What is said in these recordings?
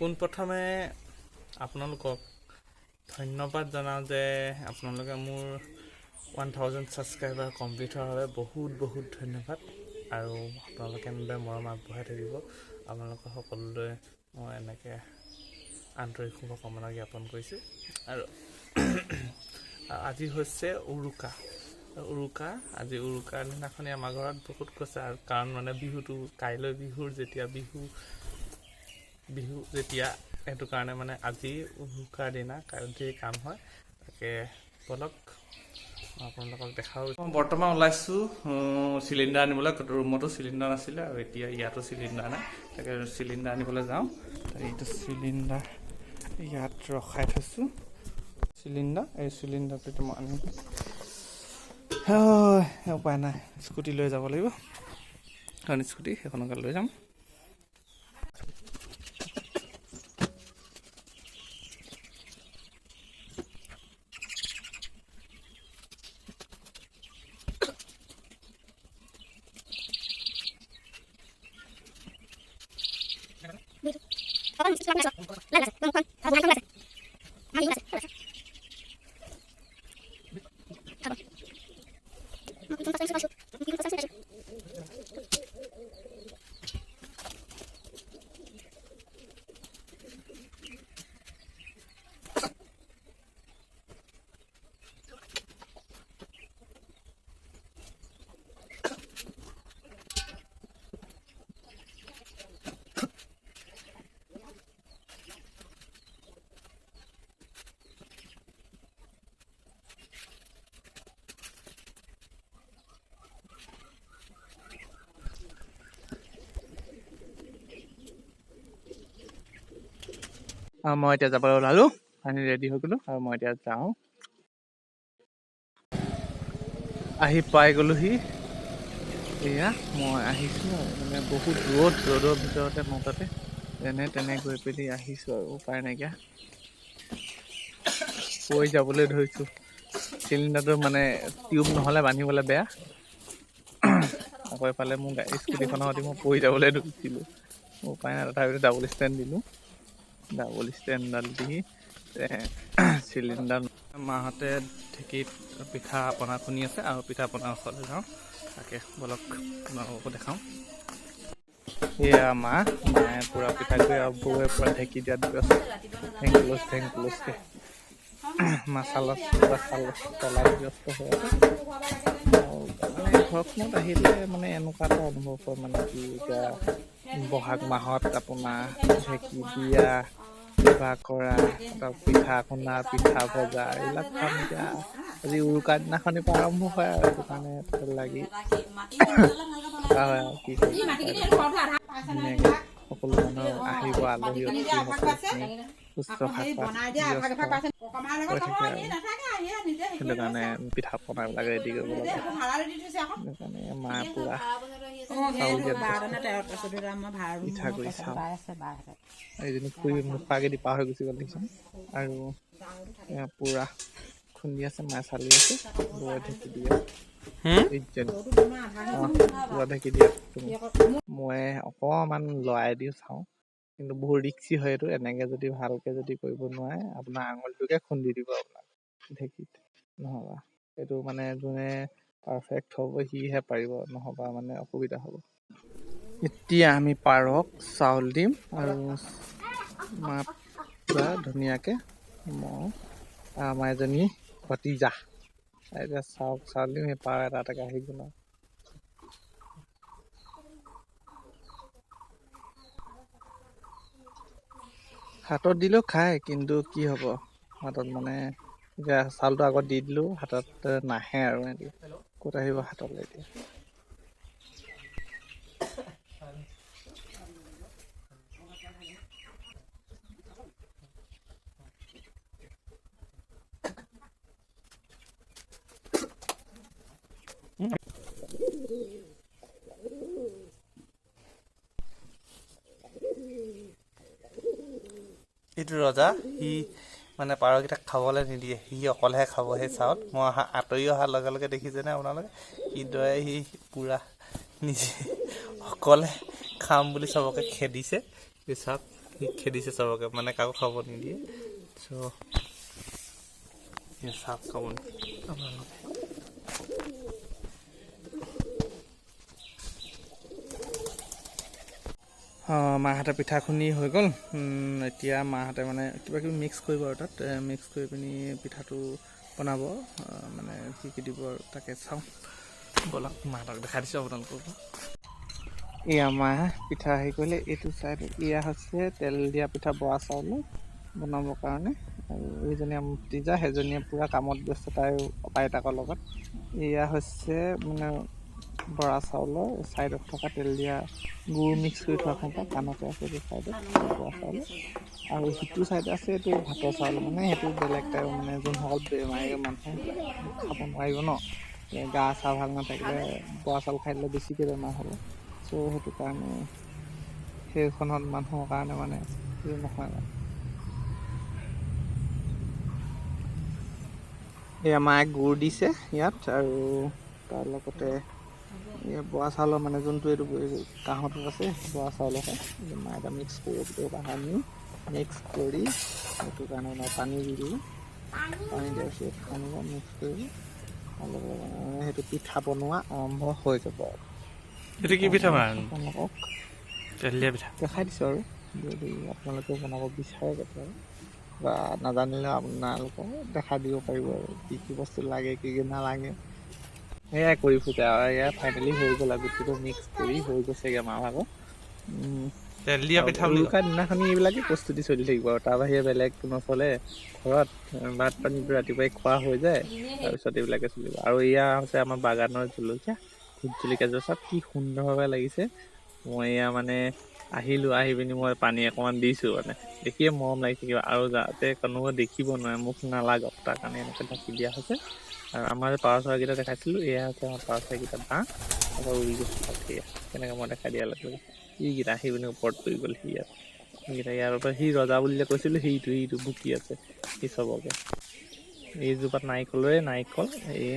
পোনপ্ৰথমে আপোনালোকক ধন্যবাদ জনাওঁ যে আপোনালোকে মোৰ 1000 ছাবস্ক্ৰাইবাৰ কমপ্লিট হোৱাৰ বাবে বহুত বহুত ধন্যবাদ। আৰু আপোনালোকে এনেদৰে মৰম আগবঢ়াই থাকিব। আপোনালোকৰ সকলোলৈ মই এনেকৈ আন্তৰিক শুভকামনা জ্ঞাপন কৰিছোঁ। আৰু আজি হৈছে উৰুকা। উৰুকা, আজি উৰুকাৰ দিনাখনি আমাৰ ঘৰত বহুত কৈছে আৰু কাৰণ মানে বিহুটো কাইলৈ, বিহুৰ যেতিয়া বিহু বিহু যেতিয়া, সেইটো কাৰণে মানে আজি উৰুকাৰ দিনা কাইলৈ ধেৰ কাম হয়। তাকে ব'লক, মই আপোনালোকক দেখাওঁ। মই বৰ্তমান ওলাইছোঁ চিলিণ্ডাৰ আনিবলৈ। ৰুমতো চিলিণ্ডাৰ নাছিলে আৰু এতিয়া ইয়াতো চিলিণ্ডাৰ নাই। তাকে চিলিণ্ডাৰ আনিবলৈ যাওঁ। এইটো চিলিণ্ডাৰ ইয়াত ৰখাই থৈছোঁ। চিলিণ্ডাৰ, এই চিলিণ্ডাৰটো এতিয়া মই আনিম। হয়, উপায় নাই, স্কুটি লৈ যাব লাগিব। কাৰণ স্কুটি সেইখনকে লৈ যাম। আৰু মই এতিয়া যাবলৈ ওলালোঁ। ফাইনেলি ৰেডি হৈ গ'লোঁ আৰু মই এতিয়া যাওঁ। আহি পাই গ'লোহি। এয়া মই আহিছোঁ আৰু মানে বহুত ৰ'দ, ৰ'দৰ ভিতৰতে মাজতে যেনে তেনে গৈ পেলি আহিছোঁ আৰু উপায় নাইকিয়া। পৰি যাবলৈ ধৰিছোঁ। চিলিণ্ডাৰটো মানে টিউব নহ'লে বান্ধিবলৈ বেয়া। আকৌ এইফালে মোৰ গাড়ী স্কুটিখনৰ সৈতে মই পৰি যাবলৈ ধৰিছিলোঁ। উপায় নাই, তথাপিতো ডাবল ষ্টেণ্ড দিলোঁ। ডাবল ষ্টেণ্ডডাল দি চিলিণ্ডাৰ। মাহঁতে ঢেঁকীত পিঠা পনা খুন্দি আছে আৰু পিঠা পনা ওচৰলৈ যাওঁ। তাকে ব'লক, আপোনালোককো দেখাওঁ। এয়া মা, মায়ে পূৰা পিঠাগুড়ি আৰু বৌৱে পূৰা ঢেঁকী দিয়াত ব্যস্ত। ঠেংকুলচ ঠেংকুলচকে মা চালত পূৰা চাল চলাত ব্যস্ত হৈ আছে। আৰু মানে ঘৰখনত আহিলে মানে এনেকুৱা এটা অনুভৱ হয়, মানে কি এতিয়া বহাগ মাহত আপোনাৰ ঢেঁকী দিয়া, কিবা কৰা, তাৰ পিঠা খুন্দা, পিঠা ভজা, এইবিলাক কাম এতিয়া আজি উৰুকাৰ দিনাখনিৰ পৰা আৰম্ভ হয় আৰু সেইটো কাৰণে তাতে লাগি থকা হয়। আৰু কি কৰিব, ধুনীয়াকে সকলো মানুহ আহিব, আলহী অতিথি সকলোখিনি শুশ্ৰূষা কৰাত ব্যস্ত হৈ থাকে। আৰু সেইটো কাৰণে পিঠা পনাবিলাক ৰেডি কৰিব লাগে। সেইটো কাৰণে মা পূৰা চাউল দিয়াত ব্যস্ত, পিঠাগুড়ি চাউল। এইজনী খুৰী মুখৰ আগেদি পাৰ হৈ গুচি গ'ল, দেখিছেনে? আৰু এয়া পূৰা খুন্দি আছে, মায়ে চালি আছে, বৌয়ে ঢেঁকী দি আছে। এইজনী পূৰা ঢেঁকী দি আছে। মই অকণমান লৰাই দিওঁ, চাওঁ। কিন্তু বহুত ৰিক্সি হয় এইটো। এনেকে যদি ভালকে যদি কৰিব নোৱাৰে, আপোনাৰ আঙুলিটোকে খুন্দি দিব আপোনাক ঢেঁকীত। নহ'বা এইটো মানে যোনে পাৰফেক্ট হ'ব সিহে পাৰিব, নহ'বা মানে অসুবিধা হ'ব। এতিয়া আমি পাৰক চাউল দিম আৰু মা পূৰা ধুনীয়াকে, মই, আমাৰ এজনী ভতিজা, এতিয়া চাওক, চাউল দিম। সেই পাৰ এটা এটাকে আহি গ'ল আৰু। হাতত দিলেও খায়, কিন্তু কি হ'ব, হাতত মানে এতিয়া চাউলটো আগত দি দিলোঁ, হাতত নাহে আৰু সিহঁতি ক'ত আহিব হাতলৈ এতিয়া। এইটো ৰজা, সি মানে পাৰকেইটাক খাবলৈ নিদিয়ে, সি অকলেহে খাব সেই চাউল। মই অহা, আঁতৰি অহাৰ লগে লগে দেখিছেনে আপোনালোকে কিদৰে সি পূৰা নিজে অকলে খাম বুলি চবকে খেদিছে? এই চাওক। সি খেদিছে চবকে, মানে কাকো খাব নিদিয়ে। চ' চাওক খাব আপোনালোকে। মাহঁতে পিঠা খুন্দি হৈ গ'ল। এতিয়া মাহঁতে মানে কিবা কিবি মিক্স কৰিব আৰু তাত মিক্স কৰি পিনি পিঠাটো বনাব, মানে কি কি দিব আৰু তাকে চাওঁ ব'লক, মাহঁতক দেখাই দিছোঁ আপোনালোকক। এয়া মায়ে পিঠা হেৰি কৰিলে। এইটো চাইড এয়া হৈছে তেল দিয়া পিঠা বৰা চাউল বনাবৰ কাৰণে। আৰু এইজনী আমাৰ ভতিজা, সেইজনীয়ে পূৰা কামত ব্যস্ত তাইৰ আইতাকৰ লগত। এয়া হৈছে মানে বৰা চাউলৰ ছাইডত থকা তেল দিয়া গুড় মিক্স কৰি থোৱা সোপা কাণতে আছে এইটো ছাইডত বৰা চাউল। আৰু সিটো ছাইডে আছে এইটো ভাতৰ চাউল, মানে সেইটো বেলেগ টাইপ, মানে যোনসকল বেমাৰী মানুহে খাব নোৱাৰিব ন, গা চা ভাল নাথাকিলে বৰা চাউল খাই দিলে বেছিকৈ বেমাৰ হ'ব। চ' সেইটো কাৰণে সেইখনত মানুহৰ কাৰণে মানে সেইটো নহয় মানে। এয়া মায়ে গুড় দিছে ইয়াত, আৰু তাৰ লগতে এই বৰা চাউলৰ মানে যোনটো এইটো কাঁহটোত আছে বৰা চাউলৰ হয়, মায়ে এটা মিক্স কৰিব গোটেই বাহানি মিক্স কৰি সেইটো কাৰণে মানে পানী দি দিলোঁ। পানী দিয়াৰ পিছত সানিব, মিক্স কৰিব, তাৰ লগে লগে মানে সেইটো পিঠা বনোৱা আৰম্ভ হৈ যাব। এইটো কি পিঠা বনাই? আপোনালোকক তেল দিয়া পিঠা দেখাই দিছোঁ আৰু যদি আপোনালোকেও বনাব বিচাৰে কেতিয়াবা বা নাজানিলেও আপোনালোকক দেখাই দিব পাৰিব আৰু কি কি বস্তু লাগে কি কি নালাগে। সেয়াই কৰি ফুটে আৰু এয়া ফাইনেলি হৈ গ'ল আৰু গোটেইটো মিক্স কৰি হৈ গৈছেগৈ মা ভাগৰ। তেল দিয়া পিঠা বুলি উৰুকা দিনাখনি এইবিলাকে প্ৰস্তুতি চলি থাকিব আৰু তাৰ বাহিৰে বেলেগ নচলে। ঘৰত ভাত পানীটো ৰাতিপুৱাই খোৱা হৈ যায়, তাৰপিছত এইবিলাকে চলিব। আৰু এয়া হৈছে আমাৰ বাগানৰ জলকীয়া, ভোট জলকীয়া চাওক কি সুন্দৰভাৱে লাগিছে। মই এয়া মানে আহিলোঁ, আহি পিনি মই পানী অকণমান দিছোঁ, মানে দেখিয়ে মৰম লাগিছে কিবা, আৰু যাতে কোনোবা দেখিব নোৱাৰে মুখ নালাগক তাৰ কাৰণে এনেকৈ ঢাকি দিয়া হৈছে। আৰু আমাৰ যে পাৰ চৰাইকেইটা দেখাইছিলোঁ, এয়া হৈছে আমাৰ পাৰ চৰাইকেইটা বাঁহ, তাৰপৰা উৰি গৈছে চাওক সেয়া কেনেকৈ মই দেখাই দিয়াৰ লগে লগে এইকেইটা আহি পিনি ওপৰত পৰি গ'ল। সি ইয়াত সেইকেইটা ইয়াৰ পৰা সি ৰজা বুলি যে কৈছিলোঁ, সেইটো ভুকি আছে সি চবকে। এইজোপাত নাৰিকলৰে নাৰিকল এই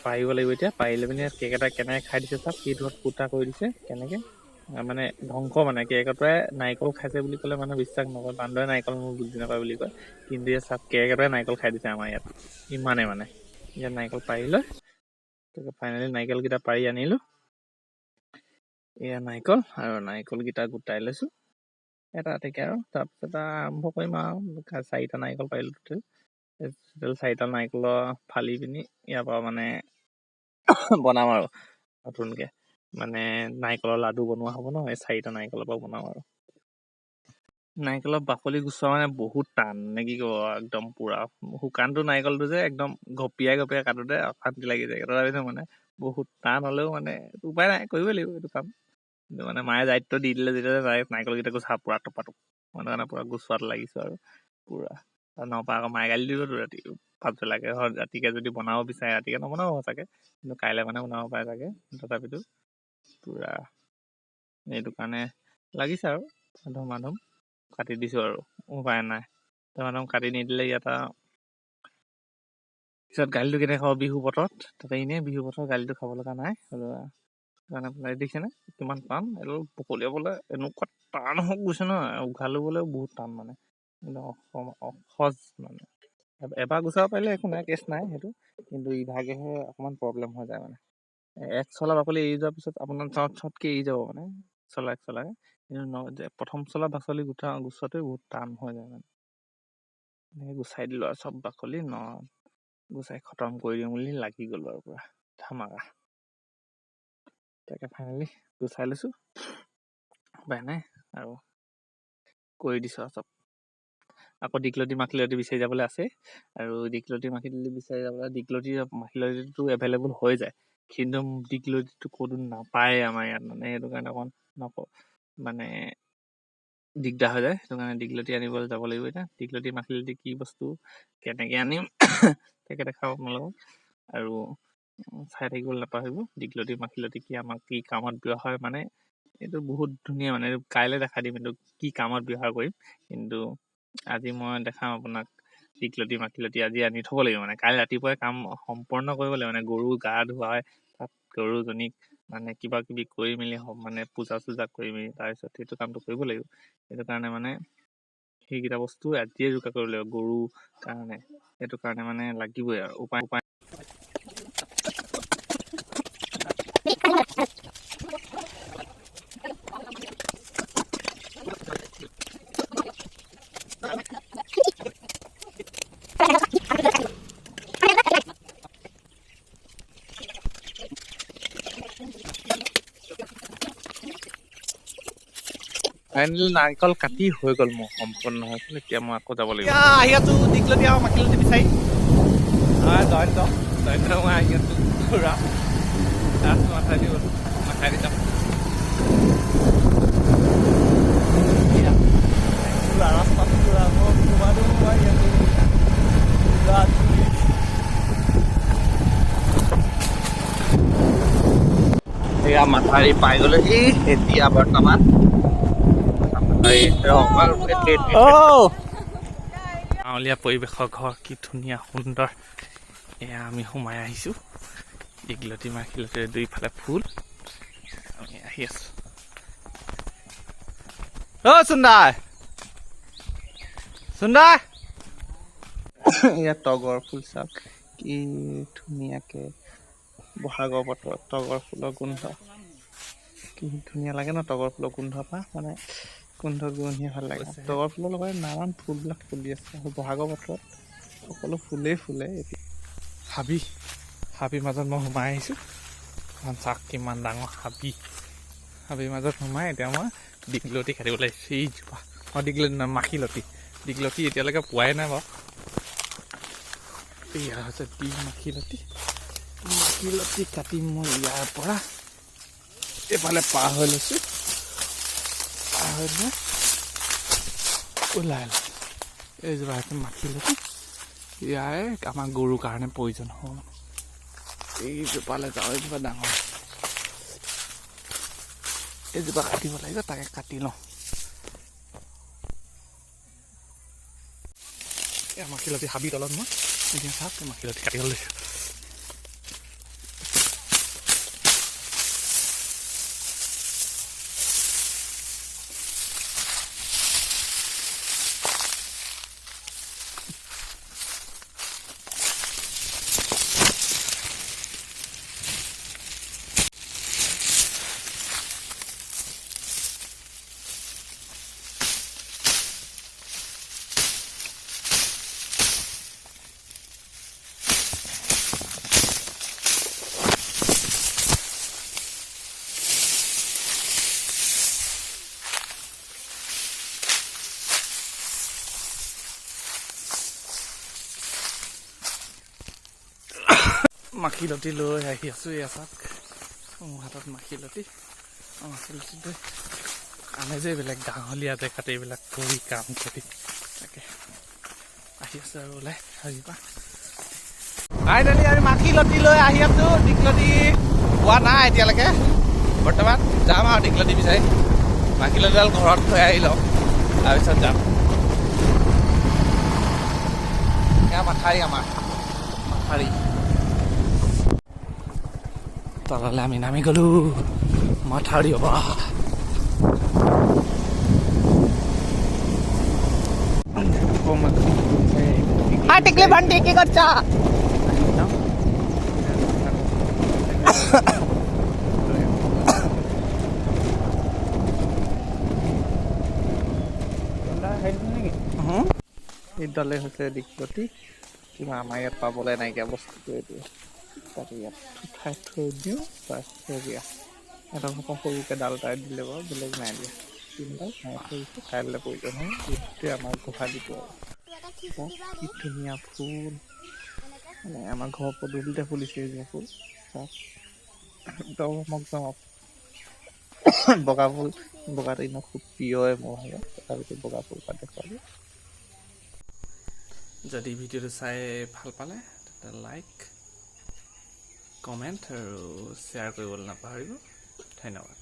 পাৰিব লাগিব এতিয়া, পাৰিলে পিনি কেক এটা কেনেকৈ খাই দিছে চাওক, সেইটোত ফুটা কৰি দিছে কেনেকৈ, মানে ধ্বংস। মানে কেৰ্কেটুৱাই নাৰিকল খাইছে বুলি ক'লে মানুহে বিশ্বাস নকৰে, বান্দৰে নাৰিকল মোৰ বুজি নাপায় বুলি কয়, কিন্তু ইয়াত চাওক কেৰ্কেটুৱাই নাৰিকল খাই দিছে আমাৰ ইয়াত, ইমানেই মানে। ইয়াত নাৰিকল পাৰি লৈ ফাইনেলি নাৰিকলকেইটা পাৰি আনিলোঁ। এয়া নাৰিকল আৰু নাৰিকলকেইটা গোটাই লৈছোঁ এটা এটাকৈ আৰু তাৰপিছত আৰম্ভ কৰিম আৰু। চাৰিটা নাৰিকল পাৰিলোঁ টোটেল, টোটেল চাৰিটা নাৰিকলৰ ফালি পিনি ইয়াৰ পৰা মানে বনাম আৰু নতুনকৈ মানে নাৰিকলৰ লাডু বনোৱা হ'ব ন, এই চাৰিটা নাৰিকলৰ পৰা বনাম আৰু। নাৰিকলৰ বাকলি গুচোৱা মানে বহুত টান নে কি ক'ব, একদম পূৰা শুকানটো নাৰিকলটো যে একদম ঘপিয়াই ঘপিয়াই কাটোতে অশান্তি লাগি যায়। তথাপিতো মানে বহুত টান হ'লেও মানে উপায় নাই, কৰিবই লাগিব এইটো কাম। কিন্তু মানে মায়ে দায়িত্ব দি দিলে যেতিয়া নাৰিকলকেইটা গুচা পূৰা টপাটোপ, মই কাৰণে পূৰা গুচোৱাত লাগিছোঁ আৰু পূৰা। নপা আকৌ মায়ে গালি দিবতো ৰাতি পাছবেলাকে, ৰাতিকে যদি বনাব বিচাৰে ৰাতিকে নবনাব চাগে, কিন্তু কাইলৈ মানে বনাব পাৰে চাগে। তথাপিতো পূৰা এইটো কাৰণে লাগিছে আৰু ধুমাধুম কাটি দিছোঁ আৰু উপায় নাই। ধুমাধুম কাটি নিদিলে ইয়াত আৰু পিছত গালিটো কেনেকৈ খাব বিহু বতৰত, তাতে এনেই বিহু বতৰত গালিটো খাব লগা নাই। কাৰণে দেখিছেনে কিমান টান, এইডাল বকলিয়াবলৈ এনেকুৱা টান হৈ গৈছে নহয়, উঘালিবলৈও বহুত টান মানে একদম অসহজ মানে। এবাৰ গুচাব পাৰিলে একো নাই, কেছ নাই সেইটো, কিন্তু ইভাগেহে অকণমান প্ৰব্লেম হৈ যায় মানে। এক চলা বাকলি এৰি যোৱাৰ পিছত আপোনাৰ চট চটকৈ এৰি যাব মানে চলা এক চলাকৈ, কিন্তু প্ৰথম চলা বাকলি গুচোৱাটোৱে বহুত টান হৈ যায় মানে। এনেকৈ গুচাই দিলোঁ আৰু চব বাকলি ন গুচাই খতম কৰি দিওঁ বুলি লাগি গ'লোঁ আৰু পূৰা ধামাকা। তাকে ফাইনেলি গুচাই লৈছোঁ, উপায় নাই আৰু কৰি দিছোঁ আৰু চব। আকৌ দীঘলতি মাখিলতি বিচাৰি যাবলৈ আছে, আৰু দীঘলতি মাখিলতি বিচাৰি যাবলৈ, দীঘলতি মাখিলতিটো এভেইলেবল হৈ যায়, কিন্তু দীঘলতিটো ক'তো নাপায় আমাৰ ইয়াত মানে, সেইটো কাৰণে অকণ মানে দিগদাৰ হৈ যায়। সেইটো কাৰণে দীঘলতি আনিবলৈ যাব লাগিব এতিয়া। দীঘলতি মাখিলতি কি বস্তু কেনেকৈ আনিম তাকে দেখাম আপোনালোকক, আৰু চাই থাকিবলৈ নাপাহৰিব। দীঘলতি মাখিলতি কি আমাক কি কামত ব্যৱহাৰ, মানে এইটো বহুত ধুনীয়া, মানে এইটো কাইলৈ দেখাই দিম এইটো কি কামত ব্যৱহাৰ কৰিম, কিন্তু আজি মই দেখাম আপোনাক দীঘলতি মাখিলতি আজি আনি থ'ব লাগিব, মানে কাইলৈ ৰাতিপুৱাই কাম সম্পূৰ্ণ কৰিব লাগিব। মানে গৰু গা ধুৱাই তাত গৰুজনীক মানে কিবা কিবি কৰি মেলি মানে পূজা চূজা কৰি মেলি তাৰপিছত সেইটো কামটো কৰিব লাগিব। সেইটো কাৰণে মানে সেইকেইটা বস্তু আজিয়ে যোগাৰ কৰিব লাগিব গৰুৰ কাৰণে। সেইটো কাৰণে মানে লাগিবই আৰু উপায় উপায়। ফাইনেলি নাৰিকল কাটি হৈ গ'ল, মোৰ সম্পূৰ্ণ হৈ গ'ল। এতিয়া মই আকৌ যাব লাগিব। আহি আছো দীঘলতি আৰু মাখিলতি বিচাৰি। জয়ন্ত জয়ন্ত মই আহি আছো পুৰা মাথাই দি গ'লো, মাথাই দি যাম। ৰাস্তাটো পুৰা মই আহি আছো। এয়া মাথাউৰি পাই গ'লো। এই এতিয়া বৰ্তমান গাঁৱলীয়া পৰিৱেশৰ ঘৰ, কি ধুনীয়া সুন্দৰ। এয়া আমি সোমাই আহিছোঁ। দীঘলতি মাখিলতিৰে দুইফালে ফুল। আমি আহি আছো। অ' চুন্দাই চুন্দাই, ইয়াত তগৰ ফুল চাওক কি ধুনীয়াকে। বহাগৰ বতৰত তগৰ ফুলৰ গোন্ধ কি ধুনীয়া লাগে ন। তগৰ ফুলৰ গোন্ধ পৰা মানে গোন্ধ গোন্ধিয়ে ভাল লাগে। তগৰ ফুলৰ লগতে নানান ফুলবিলাক ফুলি আছে আৰু বহাগৰ বতৰত সকলো ফুলেই ফুলে। এতিয়া হাবি, হাবিৰ মাজত মই সোমাই আহিছোঁ। চাওক কিমান ডাঙৰ হাবি। হাবিৰ মাজত সোমাই এতিয়া মই দীঘলতি কাটিব লাগিছে। এইজোপা, অঁ দীঘলতি নহয় মাখিলতি। দীঘলতি এতিয়ালৈকে পোৱাই নাই বাৰু। এয়া হৈছে দি মাখিলতি। মাখিলতি কাটি মই ইয়াৰ পৰা এইফালে পাৰ হৈ লৈছোঁ। পাৰ হৈ মই ওলাই লৈছোঁ। এইজোপা হৈছে মাখিলতি। ইয়াৰে আমাৰ গৰুৰ কাৰণে প্ৰয়োজন হ'ব মানে। এইজোপালৈ যাওঁ, এইজোপা ডাঙৰ, এইজোপা কাটিব লাগিব, তাকে কাটি লওঁ। এই মাখিলতি হাবি তলত মই এতিয়া চাওক মাখিলতি কাটিব লৈছোঁ। মাখিলতি লৈ আহি আছোঁ। এয়া চাওক মোৰ হাতত মাখিলতি। মাখিলতি লৈ আমেজেই বেলেগ, গাঁৱলীয়া জেগাত এইবিলাক কৰি কাম কৰি তাকে আহি আছোঁ আৰু ওলাই হাবিৰ পৰা। ফাইনেলি আমি মাখিলতি লৈ আহি আছোঁ। দীঘলতি পোৱা নাই এতিয়ালৈকে, বৰ্তমান যাম আৰু দীঘলতি বিচাৰি। মাখিলতিডাল ঘৰত থৈ আহি লওঁ, তাৰপিছত যাম। এয়া মাথাউৰি, আমাৰ মাথাউৰি তললৈ আমি নামি গ'লো মাথাউৰি। হ'ব টিকলি ভণ্টি কি কৰিছা? এইডালে হৈছে দীঘলতি। কিবা আমাৰ ইয়াত পাবলৈ নাইকিয়া বস্তুটো এইটো। তাতে ইয়াত উঠাই থৈ দিওঁ। তাৰপিছত দিয়া এটা পৰা সৰুকৈ ডাল এটা দিলে বাৰু, বেলেগ নাই দিয়া। তিনিডাল নাই থৈ দিছোঁ, কাইলৈ প্ৰয়োজন হয়। এইটোৱে আমাৰ গোহালিটো আৰু কি ধুনীয়া ফুল, মানে আমাৰ ঘৰৰ পদূলিতে ফুলিছে এইজোপা ফুল। চাওক জমক জমক বগা ফুল। বগাটো এনেও খুব প্ৰিয়ই মোৰ ভাগৰ, তথাপিতো বগা ফুল পাত দেখুৱালোঁ। যদি ভিডিঅ'টো চাই ভাল পালে তেন্তে লাইক, কমেণ্ট আৰু শ্বেয়াৰ কৰিবলৈ নাপাহৰিব। ধন্যবাদ।